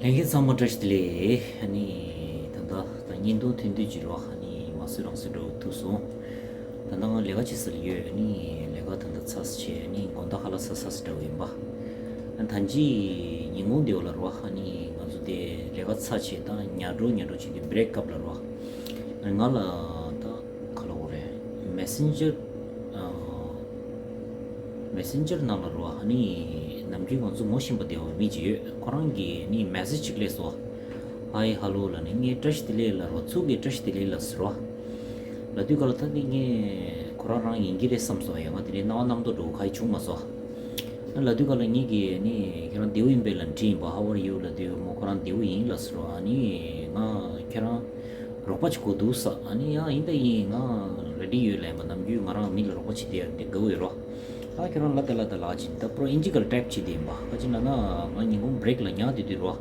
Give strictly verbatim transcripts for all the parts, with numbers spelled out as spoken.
ལྷན་རྒྱས་ཚང་མ་བཀྲ་ཤིས་བདེ་ལེགས། ཨ་ནི་ད་ལྟ་ད་བརྙན་ཐུང་ཐོན་དུས་ཀྱི་རོ། ཨ་ནི་མ་བཟོད་རང་བཟོད་འགྲོ་ཐུག་སོང་། ད་ལྟ་ང་ལས་ཀ་བྱེད་ས་ལ་ཡོད། ཨ་ནི་ལས་ཀ་ད་ལྟ་ཚར་བྱས། ཨ་ནི་དགོང་དག་ཁ་ལག་ཟ་ས་ཟ་འདྲ་བོ་ཡིན་པ། ཨ་ད་ཅི་ཉིན་གུང་དེ་བ་ལ་རོ། ཨ་ནི་ང་ཚོ་དེ་ལས་ཀ་ཚར་བྱས་ད་ཉལ་འགྲོ་ཉལ་འགྲོ་བྱེད་དུས་བྷི་རེག་སྐབས་ལ་རོ། ཨ་ནི་ང་ལ་ད་ག་ལ་འོ་རེད། མེ་སེན་ཇར་ཨ། མེ་སེན་ཇར་ནང་ལ་རོ། ཨ་ནི་ནམ་རྒྱུན་ང་ཚོ་ངོ་ཤེས་པ་དེ་བ་མི་ཅིག་ཡོད། ཁོ་རང་གིས་ཨ་ནི་མེ་སེ་ཇི་ཅིག་སླེབས་སོང་། ཧའི་ཧ་ལོ་ལབ་ནས། ངས་བཀྲ་ཤིས་བདེ་ལེགས་ལབ་རོ། ཚུར་གིས་བཀྲ་ཤིས་བདེ་ལེགས་ལབ་ཟེར་རོ། ལབ་དུས་ག་ལ་ད་ནི་ངས་ཁོ་རང་རང་ཡིན་གྱི་རེད་བསམ་སོང་། ཡང་ང་དེ་རིང་སྣང་བ་རྣམ་རྟོག་འདྲ་བོ་ག་ཡེ་བྱུང་མ་སོང་། ཨ་ལབ་དུས་ག་ལ་ངེད་ཀྱིས་ཨ་ནི་ཁྱེད་རང་བདེ་པོ་ཡིན་པས་ལབ་དྲིས་ཡིན་པ། How are you ལབ་དུས་མོ་ཁོ་རང་བདེ་པོ་ཡིན་ལབ་ཟེར་རོ། ཨ་ནི་ང་ཁྱེད་རང་རོགས་པ་ཅིག་དགོས་འདུག་ཟེར། ཨ་ནི་ཡང་ཡིན་ད་ཡིན། ང་རེ་ཌི་ཡོད་ལབ་ཡིན་པ། ནམ་རྒྱུན་ང་རང་མི་ལ་རོགས་པ་བྱེད་བསྡད་ཡ་དེ་དགའ་པོ་ཡོད་རོ། ད་ཁྱོད་རང་ལབ་དེ་ལབ་དེ་ལབ་ཅིག་ད་པྲོ་ཨིན་ཇི་སྐད་ལ་ཊའིབ་བྱེད་དེ་ཡིན་པ། ག་ཅི་ལབ་ན་ང་ཉིན་གུང་བྷི་རེག་ལ་ཉལ་བསྡད་དུས་རོ།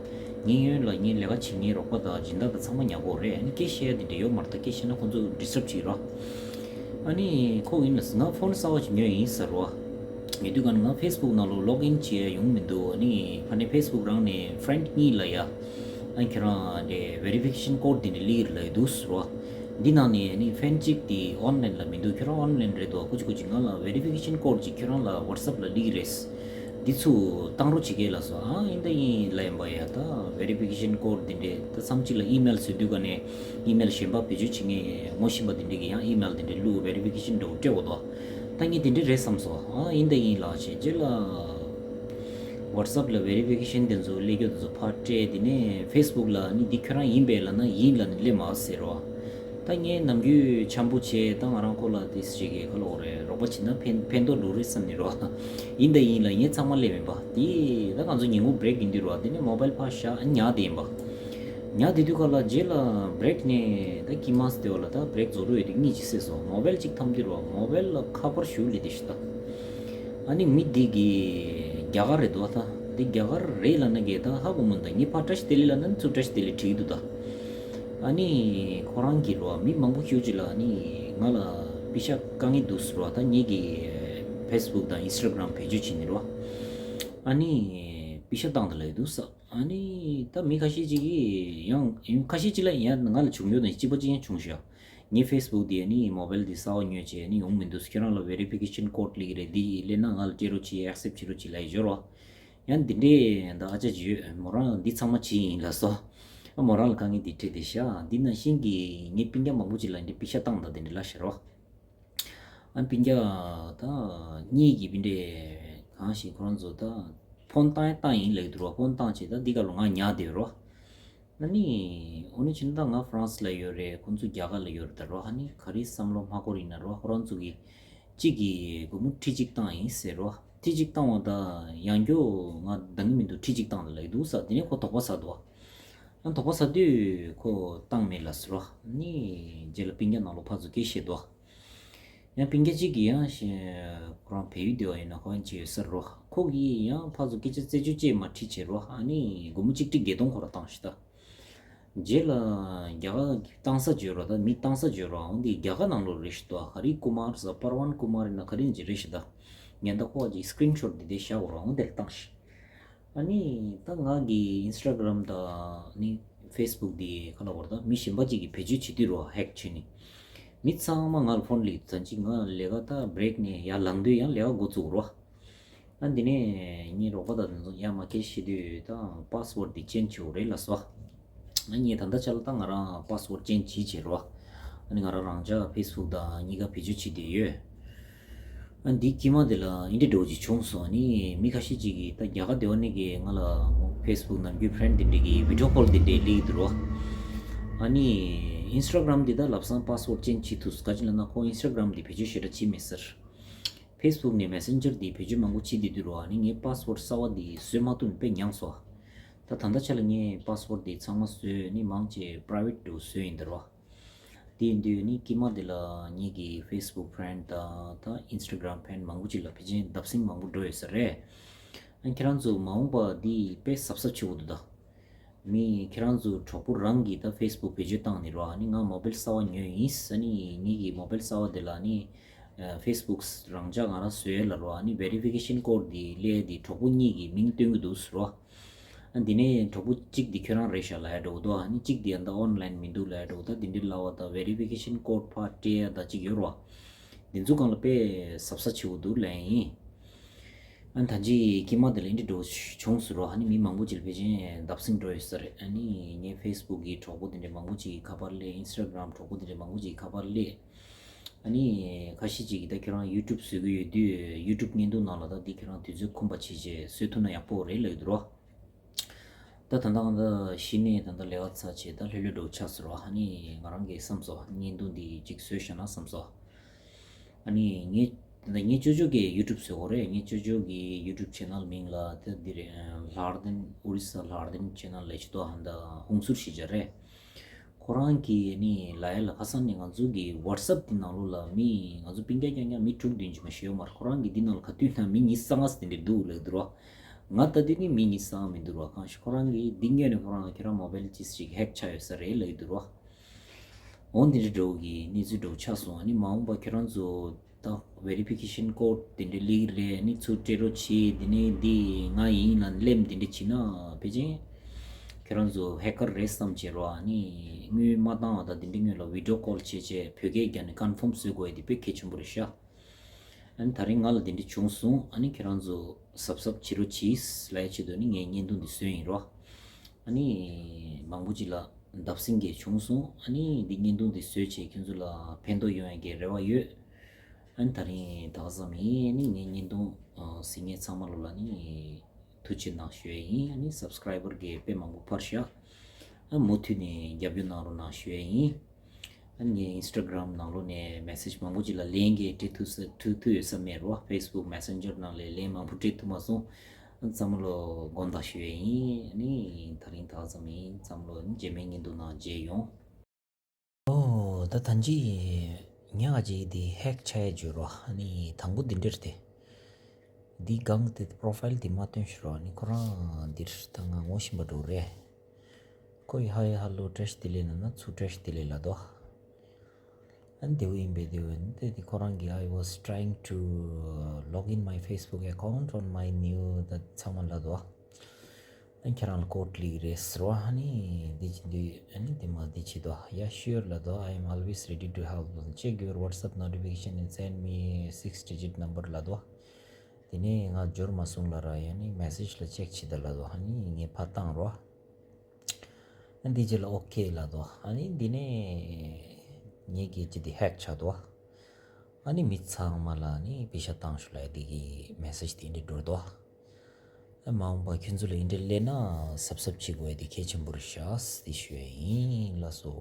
ངའི་གཡོན་ལ་ངའི་ལས་ཀ་བྱེད་མཁན་རོགས་པ་དང་སྦྱིན་བདག་དང་ཚང་མ་ཉལ་གོ་རེད། ཨ་ནི་སྐད་བཤད་ཡ་དེ་འདྲ་ཡོད་མ་རེད། ད་སྐད་བཤད་ན་ཁོང་ཚོ་ཌི་སི་ཊབ་བྱེད་ཀྱི་རོ། ཨ་ནི་ཁོ་ཡིན་ལ་ང་ཕོན་གསར་པ་ཅིག་ཉོས་ཡིན་ཟེར་རོ། ཉོས་དུས་ག་ནི་ང་ཕེ་སི་བུག་ནང་ལོགས་ལོག་ཨིན་བྱེད་ཡ་ཡོང་མི་འདུག་ཨ་ནི་ཕ་ནས་ཕེ་སི་བུག་རང་ནས་ཕི་རེན་ཌི་གཉིས་ལ་ཡ། ཨ་ཁྱེད་རང་དེ་ཝེ་རི་ཕི་ཀེ་ཤན་ཀོཌ་དེ་འདྲ་སླེབས་ཀྱི་རེད་ལབ་ཀྱི་འདུག་ཟེར་རོ། འདི་ནང་ནས་ནི་ཕན་གཅིག་དེ་ཨོན་ལན་ལ་མི་འདུག་ཁྱོད་རང་ཨོན་ལན་རེད་འདུག་ཀུ་ཅི་ཀུ་ཅི་ང་ལ་ཝེ་རི་ཕི་ཀེ་ཤན་ཀོཌ་ཅིག་ཁྱོད་རང་ལ་ཝ་ཊི་སི་ཨེབ་ལ་སླེབས་ཀྱི་རེད། འདི་ཚུར་བཏང་རོགས་བྱེད་གས་ལབ་སོང་། ཨ་ཡིན་ད་ཡིན་ལབ་ཡིན་པ། ཡ་ད་ཝེ་རི་ཕི་ཀེ་ཤན་ཀོཌ་དེ་འདྲས་ད་མཚམས་གཅིག་ལ་ཨི་མེལ་བཟོས་དུས་ག་ནས་ཨི་མེལ་གཞན་པ་བེད་སྤྱོད་བྱེད་མཁན་ངོ་ཤེས་པ་དེ་འདྲས་ཀྱིས་ཡང་ཨི་མེལ་དེ་འདྲས་བླུགས། ཝེ་རི་ཕི་ཀེ་ཤན་འདྲ་བོ་སྤྲད་འོ་དོ། ད་ངས་དེ་འདྲས་རེད་བསམ་སོང་། ཨ་ཡིན་ད་ཡིན་ལབ་བྱས་རྗེས་ལ། ཝ་ཊི་སི་ཨེབ་ལ་ཝེ་རི་ཕི་ཀེ་ཤན་དེ་ཚོ་སླེབས་རྒྱུ་དེ་ཚོ་ཕར་སྤྲད། དེ་ནས་ཕེ་སི་བུག་ལ་ནི་འདི་ཁྱོད་རང་ཡིན་པས་ལབ་ན་ཡིན་ལབ་ནས་སླེབས་མ་ཟེར་རོ། ད་ངས་ནམ་རྒྱུན་འཆམ་པོ་བྱས། ད་ང་རང་ཁོ་ལ་དེ་ཞིག་གི་ཁ་ལོ་རེད། རོགས་པ་བྱེད་ན་ཕན་ཕན་ཐོགས་འགྲོ་རེད་བསམ་ནས་རོ། ཡིན་ད་ཡིན་ལབ་ངས་ཚང་མ་སླེབས་མིན་པ། དེ་ད་ང་ཚོ་ཉིན་གུང་བྷི་རེག་ཡིན་དུས་རོ། དེ་ནས་མོ་བལ་ཕར་བཞག་ཉལ་བསྡད་ཡིན་པ། ཉལ་བསྡད་དུས་ག་ལ་རྗེས་ལ་བྷི་རེག་ནས་ད་ཀི་མ་སྟེ་བ་ལ་ད་བྷི་རེག་རྫོགས་འགྲོ་ཡོད་དུས་གཉིད་ཅིག་སད་སོང་། མོ་བལ་ཅིག་འཐམ་དུས་རོ། མོ་བལ་ལ་ཁ་པར་ཞིག་སླེབས་དེ་ཤི་ད། ཨ་ནི་མི་འདི་གི་རྒྱ་གར་རེད་འདུག་ད། འདི་རྒྱ་གར་རེད་ལབ་ན་གི་ད་ཧ་གོ་མི་འདུག་ངས་ཕར་བཀྲ་ཤིས་བདེ་ལེགས་ལབ་ན་ཚུར་བཀྲ་ཤིས་བདེ་ལེགས་བྲིས་འདུག་ད། ཨ་ནི་ཁོ་རང་གི་རོ། མི་མང་པོ་ཞིག་ཅིག་ལ་ཨ་ནི་ང་ལ་པེ་ཤག་དཀའ་ངལ་འདུག་ཟེར་རོ། ད་ངེད་ཀྱི་ཕེ་སི་བུག་དང་ཨིན་སི་ཊ་གྷ་རམ་བེད་སྤྱོད་བྱེད་ནི་རོ། ཨ་ནི་པེ་ཤག་བཏང་ད་ལབ་འདུག་ས། ཨ་ནི་ད་མི་ཁ་ཤས་ཅིག་གིས་ཡང་ཁ་ཤས་ཅིག་ལ་ཡང་ང་ལ་བྱུང་ཡོད་དང་གཅིག་པ་ཅིག་ཡང་བྱུང་ཤག་ངའི་ཕེ་སི་བུག་དེ་ནི་མོ་བལ་དེ་གསར་པ་ཉོས་བྱས་ནི་ཡོང་མི་འདུག་ཁྱོད་རང་ལ་ཝེ་རི་ཕི་ཀེ་ཤན་ཀོཌ་སླེབས་ཀྱི་རེད། འདི་སླེབས་ན་ང་ལ་སྤྲད་རོགས་བྱེད། ཨེག་སེབ་བྱེད་རོགས་བྱེད་ལབ་ཡོད་རོ། ཡང་འདི་འདྲས་ད་ཨ་ཅག་ཅིག་ཡོད། མོ་རང་འདི་ཚང་མ་བྱེད་ཡིན་ལབ་སོང་། ཨ་མོ་རང་ལ་དཀའ་ངལ་འདི་འཕྲད་དེ་ཤག་འདི་ནང་བཞིན་གྱི་ངའི་སྤུན་ཀྱག་མང་པོ་ཅིག་ལ་འདི་པེ་ཤག་བཏང་ད་དེ་འདྲས་ལབ་ཤག་རོ། ཨ་སྤུན་ཀྱག་ད་གཉིས་ཀྱི་སྤུན་ཀྱག་གང་ཞིག་ཁོ་རང་ཚོ་ད་ཕོན་བཏང་ཡ་བཏང་ཡིན་ལབ་ཀྱི་འདུག་རོ། ཕོན་བཏང་བྱས་ད་འདི་ག་ལོ་ང་ཉལ་བསྡད་རོ། ཨ་ནི་འོ་ན་ཕྱིན་ད་ང་ཧྥ་རན་སི་ལ་ཡོད་རེད། ཁོང་ཚོ་རྒྱ་གར་ལ་ཡོད་རེད་ད་རོ། ཨ་ནི་ག་རེ་བསམ་བློ་མ་འཁོར་ཡིན་ན་རོ། ཁོ་རང་ཚོ་གི་གཅིག་གིས་སྒོར་མོ་ཁྲི་གཅིག་བཏང་ཡིན་ཟེར་རོ། ཁྲི་གཅིག་བཏང་བ་ད་ཡང་སྐྱོ་ང་འདང་གི་མི་འདུག་ཁྲི་གཅིག་བཏང་ལབ་ཀྱི་འདུག་ས། དེ་ནས་ཁོ་དོགས་པ་ཟ་འདུག་ཨ་དོགས་པ་ཟ་དུས་ཁོ་བཏང་མེད་ལབ་ཟེར་རོ། ཨ་ནི་རྗེས་ལ་སྤུན་ཀྱག་ནང་ལོགས་ཕར་ཚུར་སྐད་བཤད་འདུག་ཡང་སྤུན་ཀྱག་གཅིག་གིས་ཡང་ཞེ་ཁོ་རང་བལ་ཡུལ་སྡོད་པ་ཡིན་ན་ཁོ་ཡང་ཅིག་ཡོད་ས་རོ། ཁོ་གིས་ཡང་ཕར་ཚུར་སྐད་ཆ་རྩད་གཅོད་བྱས་མ་ཁྲིད་བྱས་རོ། ཨ་ནི་སྒོར་མོ་གཅིག་ཁྲི་བརྒྱད་སྟོང་ཁོ་རང་བཏང་ཤི་ད། རྗེས་ལ་རྒྱ་གར་གྱི་བཏང་ས་བརྗོད་རོ། ད་མི་བཏང་ས་བརྗོད་རོ། འོན་ཏེ་རྒྱ་གར་ནང་ལོགས་རེད་ཤི་ད། ཧ་རི་ཀུ་མར་ཟེར་པར་ཝན་ཀུ་མར་ཡིན་ན་ག་རེ་ཡིན་ཅིག་རེད་ཤི་ད། ཉེན་བརྡ་ཁོ་ཅིག་སི་ཀི་རིན་ཤོཊ་འདི་དེ་བཞག་འོ་རོ། འོན་ཏེ་བཏང་ཤི། ཨ་ནི་ད་ང་གི་ཨིན་སི་ཊ་གྷ་རམ་དང་ནི་ཕེ་སི་བུག་འདི་ག་ལ་བར་ད་མི་གཞན་པ་ཅིག་གིས་བེད་སྤྱོད་བྱེད་དུས་རོ། ཧེག་བྱས་ནི། མི་ཚང་མ་ང་ལ་ཕོན་སླེབས། ད་ཅི་ང་ལས་ཀ་ད་བྷི་རེག་ནས་ཡར་ལངས་དུས་ཡང་ལས་ཀ་འགོ་བཙུགས་རོ། ཨ་འདི་ནས་ངའི་རོགས་པ་དང་དེ་ཚོ་ཡར་མར་སྐད་བཤད་དུས་ད་པ་སི་ཝར་ཌི་འདི་ཅེན་ཇི་བྱེད་དགོས་རེད་ལབ་སོང་། ཨ་ངས་ད་ལྟ་ཆ་ལ་ད་ང་རང་པ་སི་ཝར་ཌི་ཅེན་ཇི་བྱས་བྱས་རོ། ཨ་ནི་ང་རང་རང་འཇགས་ཕེ་སི་བུག་དང་གཉིས་ཀ་བེད་སྤྱོད་བྱེད་བསྡད་ཡོད། ཨ་འདི་དཀྱིལ་མ་དེ་ལ་ཨིན་དྲི་འདྲ་བོ་ཅིག་བྱུང་སོང་། ཨ་ནི་མི་ཁ་ཤས་ཅིག་གིས་ད་རྒྱ་གར་སྡོད་པ་ནས་ཀྱི་ང་ལ་ཕེ་སི་བུག་ནམ་རྒྱུན་ཕི་རེན་ཌི་དེ་འདྲས་ཀྱིས་བི་ཌི་ཡོ་ཀོལ་དེ་འདྲས་སླེབས་ཀྱི་འདུག་རོ། ཨ་ནི་ཨིན་སི་ཊ་གྷ་རམ་འདི་ད་ལབ་སང་པ་སི་ཝར་ཌི་ཅེན་ཇི་བྱེད་ཐུབ་སོང་། ག་ཅི་ལབ་ན་ཁོ་ཨིན་སི་ཊ་གྷ་རམ་འདི་བེད་སྤྱོད་ཞེ་དྲག་བྱེད་མེད་ཟེར། ཕེ་སི་བུག་ནས་མེ་སེན་ཇར་འདི་བེད་སྤྱོད་མང་པོ་བྱེད་བསྡད་དུས་རོ། ཨ་ནི་ངས་པ་སི་ཝར་ཌི་གསར་པ་འདི་བཟོས་མ་ཐུབ་ནས་དཔེ་ཉམས་སོང་། ད་ད་ལྟ་ཆ་ལ་ངས་པ་སི་ཝར་ཌི་འདི་ཚང་མ་བཟོས་ནི་མང་ཆེ་པ་རའི་ཝེཊ་འདྲ་བོ་བཟོས་ཡིན་ད་རོ། དེ་ཡིན་དུས་ནི་དཀྱིལ་མ་དེ་ལ་ངེད་ཀྱི་ཕེ་སི་བུག་ཕི་རེན་ཌི་དང་ད་ཨིན་སི་ཊ་གྷ་རམ་ཕི་རེན་ཌི་མང་པོ་ཅིག་ལ་ཕལ་ཆེར་བརྡབ་གསིག་མང་པོ་འགྲོ་ཡོད་ས་རེད། ཨ་ཁྱེད་རང་ཚོ་མ་འོངས་པ་འདི་དཔེ་གཟབ་གཟབ་བྱེད་དགོས་འདུག་ད། མི་ཁྱེད་རང་ཚོ་གྲོགས་པོ་རང་གིས་ད་ཕེ་སི་བུག་བེད་སྤྱོད་བཏང་ནི་རོ། ཨ་ནི་ང་མོ་བལ་གསར་པ་ཉོས་ཡིན། ཨ་ནི་ངེད་ཀྱི་མོ་བལ་གསར་པ་དེ་ལ་ནི་ཕེ་སི་བུག་རང་འཇགས་ང་རང་བཟོས་ལ་རོ། ཨ་ནི་ཝེ་རི་ཕི་ཀེ་ཤན་ཀོཌ་འདི་སླེབས་དེ་གྲོགས་པོ་གཉིས་ཀྱི་མིང་སྟོན་གྱི་འདུག་ཟེར་རོ། ཨ་འདི་ནས་གྲོགས་པོ་གཅིག་འདི་ཁྱོད་རང་རེད་ཤག་ལབ་ཡ་འདྲ་བོ་འདུག་ཨ་ནི་གཅིག་འདི་ཡང་ད་ཨོན་ལན་མི་འདུག་ལབ་ཡ་འདྲ་བོ། ད་འདི་འདྲའི་ལབ་པ་ད་བེ་རི་ཕི་ཀེ་ཤན་ཀོཌ་ཕར་སྤྲད་ཡ་ད་གཅིག་ཡོད་རེད་བ། འདི་ཚོ་སྒང་ལ་དཔེ་གཟབ་གཟབ་བྱེད་དགོས་འདུག་ལབ་ཡིན། ཨ་ནི་ད་ཅི་དཀྱིལ་མ་དེ་ལ་འདི་འདྲ་བོ་བྱུང་སོང་རོ། ཨ་ནི་མི་མང་པོ་ཅིག་ལ་ཕལ་ཆེར་བརྡབ་གསིག་འགྲོ་ཡོད་ས་རེད། ཨ་ནི་ངའི་ཕེ་སི་བུག་གི་གྲོགས་པོ་དེ་འདྲ་མང་པོ་ཅིག་གིས་ཁ་པར་སླེབས། ཨིན་སི་ཊ་གྷ་རམ་གྲོགས་པོ་དེ་འདྲ་མང་པོ་ཅིག་གིས་ཁ་པར་སླེབས། ཨ་ནི་ཁ་ཤས་ཅིག་གིས་ད་ཁྱོད་རང་ཡུ་ཊུབ་བཟོ་གི་ཡོད་དུས་ཡུ་ཊུབ་བརྙན་ཐུང་ནང་ལ་ད་འདི་ཁྱོད་རང་དུས་ཚོད་ཁོམ་པ་བྱེད་བྱས་བཟོ་ཐུབ་ན་ཡག་པོ་རེད་ལབ་ཡོད་འདུག་རོ། ད་ད་ལྟ་ང་ད་གཞི་ནས་ད་ལྟ་ལས་ཀ་ཚར་བྱས་ད་ལྷོད་ལྷོད་འགྲོ་ཆགས་སོང་རོ། ཨ་ནི་ང་རང་གིས་བསམ་སོང་བརྙན་ཐུང་འདི་ཅིག་བཟོས་བཞག་ན་བསམ་སོང་། ཨ་ནི་ངས་ད་ལྟ་ངའི་ཅོ་ཅོ་གིས་ཡུ་ཊུབ་བཟོ་གོ་རེད། ངའི་ཅོ་ཅོ་གི་ཡུ་ཊུབ་ཆེ་ནལ་མིང་ལ་ད་འདི་རེད། ལྷ་ལྡན་ཨོ་རི་ས་ལྷ་ལྡན་ཆེ་ནལ་ལབ་ཅིག་འདུག་ཨ་ད་ཧུན་སུར་ཞེས་བྱ་རེད། ཁོ་རང་གིས་ནི་ལབ་ཡ་ལ་ཁ་སང་ནས་ང་ཚོ་གི་ཝཊ་སེབ་དེ་ནང་ལོགས་ལ་མི་ང་ཚོ་སྤུན་ཀྱག་རྐྱང་རྐྱང་མི་དྲུག་བདུན་ཅིག་མ་ཤི་ཡོད་མ་རེད། ཁོ་རང་གིས་འདི་ནང་ལ་ག་དུས་ན་མི་ཉི་ཤུ་རྩ་ལྔ་ཙམ་དེ་འདྲ་འདུག་ལབ་འདུག་རོ། ང་ལྟ་དུས་ནི་མི་ཉི་ཤུ་རྩ་ལྔ་མི་འདུག་རོ། གང་ཞིག་ཁོ་རང་གིས་འདི་སྔོན་ནས་ཁོ་རང་ལ་ཁྱེད་རང་མོ་བེལ་ཅིག་ཅིག་ཧེག་ཆགས་ཡོད་ས་རེད་ལབ་འདུག་རོ། འོ་འདི་འདྲ་འདྲ་བོ་གི་གནས་ཚུལ་འདྲ་བོ་ཆགས་སོང་། ཨ་ནི་མ་འོངས་པ་ཁྱེད་རང་ཚོ་ད་ཝེ་རི་ཕི་ཀེ་ཤན་ཀོཌ་དེ་འདྲ་སླེབས་རེད། ཨ་ནི་ཚུར་སྤྲད་རོགས་བྱེད། དེ་ནས་འདི་ང་ཡིན་ལབ་ལན་དེ་འདྲ་བྱེད་ན་ཕལ་ཆེར་ཁྱེད་རང་ཚོ་ཧེ་ཀར་རེད་བསམ་བྱས་རོགས། ཨ་ནི་དངུལ་མ་བཏང་བ་དང་དེ་འདྲ་སྔོན་ལ་བི་ཌི་ཡོ་ཀོལ་བྱས་བྱས་བོད་སྐད་རྒྱག་ནས་ཀོན་ཕོམ་བཟོ་དགོས་ཡ་དེ་དཔེ་གལ་ཆེན་པོ་རེད་ཤག་ཨ་ནི་ད་རིང་ང་ལ་དེ་འདྲ་བྱུང་སོང་། ཨ་ནི་ཁྱེད་རང་ཚོ་གཟབ་གཟབ་བྱེད་རོགས་གྱིས་ལབ་ཡ་ཆེད་དུ་ནི་ངས་བརྙན་ཐུང་འདི་བཟོས་ཡིན་རོ། ཨ་ནི་མང་པོ་ཅིག་ལ་བརྡབ་གསིག་གི་བྱུང་སོང་། ཨ་ནི་འདི་བརྙན་ཐུང་འདི་བཟོས་བྱས་ཁྱེད་ཚོ་ལ་ཕན་ཐོགས་ཡོང་ཡ་གི་རེ་བ་ཡོད། ཨ་ནི་ད་རིང་ད་ག་ཙམ་ཡིན། ཨ་ནི་ངའི་བརྙན་ཐུང་གཟིགས་མཁན་ཚང་མ་ལོ་ལ་ནི་ཐུགས་རྗེ་གནང་ཞུ་ཡ་ཡིན། ཨ་ནི་སབ་སི་ཀ་རའི་བར་གི་དཔེ་མང་པོ་འཕར་ཤག་ཨ་མུ་མཐུད་ནས་རྒྱབ་སྐྱོར་གནང་རོགས་གནང་ཞུ་ཡ་ཡིན། ཨ་ངའི་ཨིན་སི་ཊ་གྷ་རམ་ནང་ལོགས་ནས་མེ་སེཇ་མང་པོ་ཅིག་ལ་ལན་གྱིས་འབྲི་ཐུབ་ས་ཐུབ་ཐུབ་ཡོད་ས་མེད་རོ། ཕེ་སི་བུག་མེ་སེན་ཇར་ནང་ལས་ལན་མང་པོ་འབྲི་ཐུབ་མ་སོང་། ཨ་ཚང་མ་ལོ་དགོངས་དག་ཞུ་ཡས་ཡིན། ཨ་ནི་དེ་རིང་ད་ག་ཙམ་ཡིན། ཚང་མ་ལོ་རྗེས་མའི་བརྙན་ཐུང་ནང་མཇལ་ཡོང་། ཨོ་ད་ད་ཅི་ཉག་ཅིག་དེ་ཧེག་ཆགས་ཡས་བརྗོད་རོ། ཨ་ནི་དང་པོ་འདི་འདྲ་རེད་དེ། འདི་སྒང་དེ་པོ་རོ་ཕ་ཡིལ་དེ་མ་སྟོན་ཤི་རོ། ཨ་ནི་ཁོ་རང་འདིར་ད་ང་ངོ་ཤེས་པ་འདྲ་བོ་རེད། ཁོ་ཡི་ཧའི་ཧ་ལོ་བཀྲ་ཤིས་བདེ་ལེགས་ལབ་ན་ཚུར་བཀྲ་ཤིས་བདེ་ལེགས་ལབ་དོ། ཨ་ནི་དེ་བོ་ཡིན་པས་དེ་བོ་ཡིན་ཏེ་དེ་ཁོ་རང་གིས་I was trying to log in my Facebook account on my new ད་ཚང་མ་ལབ་དོ། ཨ་ནི་ཁྱེད་རང་ལ་ཀོཌ་སླེབས་ཀྱི་རེད་ཟེར་བ། ཨ་ནི་འདི་ཅི་འདི་ཨ་ནི་དེ་མ་འདི་བྱེད་དོ། Yeah, sure ལབ་དོ། I am always ready to help. Check your WhatsApp notification and send me six digit number ལབ་དོ། དེ་ནས་ང་འབྱོར་མ་སོང་ལབ་ར། ཡ་ནི་མེ་སེཇ་ལ་ཅེག་བྱེད་ད་ལབ་དོ། ཨ་ནི་ངས་ཕར་བཏང་རོ། ཨ་འདི་རྗེས་ལ་ཨོ་ཁེ་ལབ་དོ། ཨ་ནི་འདི་ནས་ངའི་གི་ཅི་འདི་ཧེག་ཆགས་དོ། ཨ་ནི་མི་ཚང་མ་ལ་ནི་པེ་ཤ་བཏང་ཤོག་ལབ་འདི་གི་མེ་སེཇ་དེ་འདྲ་འགྲོ་དོ། ཨ་མ་འོངས་པ་ཁྱོད་ཚོ་ལ་འདི་འདྲ་སླེབས་ན་གཟབ་གཟབ་བྱེད་དགོས་ཡ་དེ་གལ་ཆེན་པོ་རེད་ཤག་ཟེར་ཞུ་ཡ་ཡིན། ལགས་སོ།